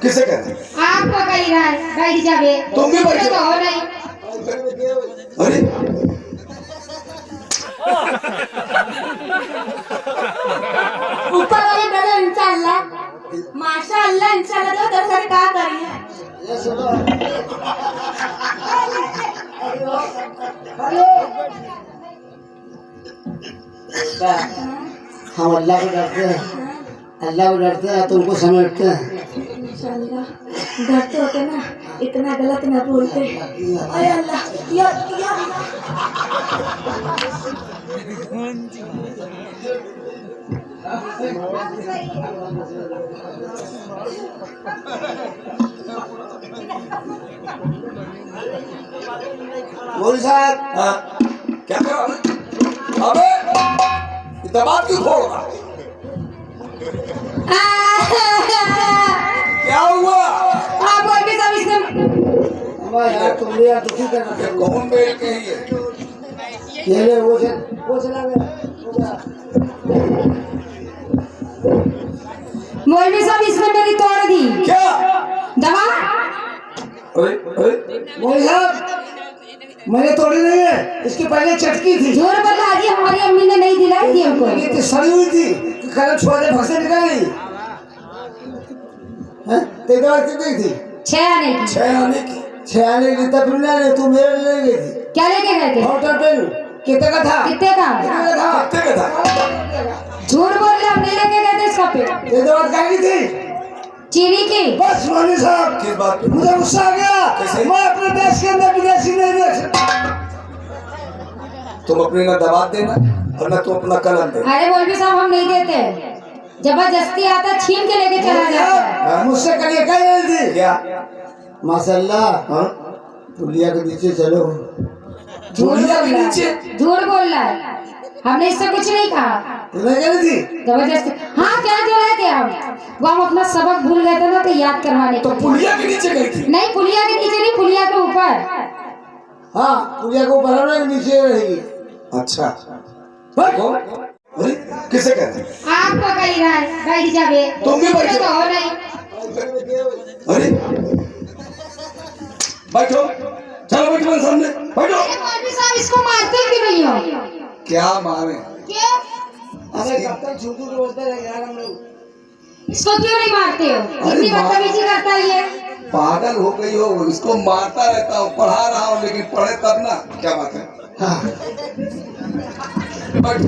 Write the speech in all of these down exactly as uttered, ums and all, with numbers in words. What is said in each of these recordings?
किसे कहते हैं? आपको कही रहा है, बैठ जावे। तुम भी बैठ जाओ। तो हो नहीं। अरे, ऊपर वाले डरे, इंशाल्लाह। माशाअल्लाह, इंशाल्लाह, तो दर्शन का करिए। हम अल्लाह को डरते हैं, अल्लाह को डरते हैं, तुमको समेटते हैं। इंशाल्लाह, डरते होते ना, इतना गलत ना बोलते। अरे अल्लाह, या, या अल्लाह। मौलवी साहब। हाँ। क्या कर रहा है? अबे, ये दमाद क्यों फोड़ रहा है? क्या हुआ? आप मौलवी साहब, इसने अबे यार, तुम भी यार दुखी कर रहे हो। कौन बैठ के ही है? ये ले, वो चल, वो चला गया। मौलवी साहब, इसने मेरी तोड़ दी। क्या? दवा। अरे, अरे। मौलवी साहब, मैंने तोड़ी नहीं है, इसकी पहले चटकी थी। झूठ बोल रहा जी, हमारी अम्मी ने नहीं दिलाई थी हमको। ये तो सड़ी हुई थी, कल छोले फंसे निकल गई। हैं? तेरे पास कितनी थी? छह आने की। छह आने की? छह आने की, तब तुमने आने, तू मेरे लिए ले गई थी। क्या लेके गए थे? होटल पे। कितने का था? कितने का? कितने का था? कितने का था? झूठ बोल रहे, हम नहीं लेके गए थे इसका पेट। तेरे पास कहाँ की थी? चीनी की। बस मौलवी साहब, किस बात पे? मुझे गुस्सा आ गया। कैसे? मैं अपने देश के अंदर विदेशी नहीं देख सकता। तुम अपने ना दमाद देना और ना तुम अपना कलम देना। अरे मौलवी साहब, हम नहीं देते। जबरदस्ती आता, छीन के लेके चला जाता है। हाँ? मुझसे कल ये कह रही थी। क्या? माशाल्लाह। हाँ? पुलिया के नीचे चलो। झूठ बोल रहा है। पुलिया के नीचे? झूठ बोल रहा है, हमने इससे कुछ नहीं कहा। तो मैं कह रही थी। जबरदस्ती। हाँ, कह के रहे थे हम, वो हम अपना सबक भूल गए थे ना, तो याद करवाने तो के लिए। पुलिया के नीचे गई थी? नहीं, पुलिया के नीचे नहीं, पुलिया के ऊपर। हाँ, पुलिया के ऊपर है ना, नीचे रहेगी। अच्छा। बैठो। अरे, किसे कहते हैं? आपको कही रहा है, बैठ जावे। तुम भी बैठो। तो हो नहीं। अरे, बैठो। चलो, बैठो मेरे सामने। बैठो। अरे, मौलवी साहब, इसको मारते क्यों नहीं हो? क्या मारे? क्यों? अरे, कब तक झूठू बोलते रहे यार हम लोग? इसको क्यों नहीं मारते हो? अरे इतनी माँ, बदतमीजी करता है ये। पागल हो गई हो, इसको मारता रहता हूँ, पढ़ा रहा हूँ, लेकिन पढ़े तब ना। क्या बात है? हाँ। बैठ।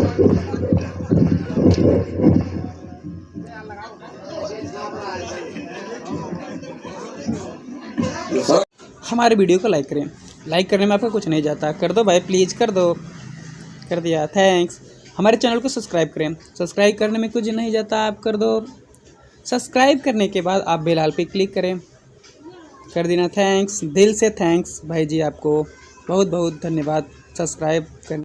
हमारे वीडियो को लाइक करें, लाइक करने में आपका कुछ नहीं जाता, कर दो भाई, प्लीज कर दो, कर दिया, थैंक्स। हमारे चैनल को सब्सक्राइब करें, सब्सक्राइब करने में कुछ नहीं जाता, आप कर दो। सब्सक्राइब करने के बाद आप बेल आल पे क्लिक करें, कर देना, थैंक्स, दिल से थैंक्स भाई जी, आपको बहुत बहुत धन्यवाद सब्सक्राइब करने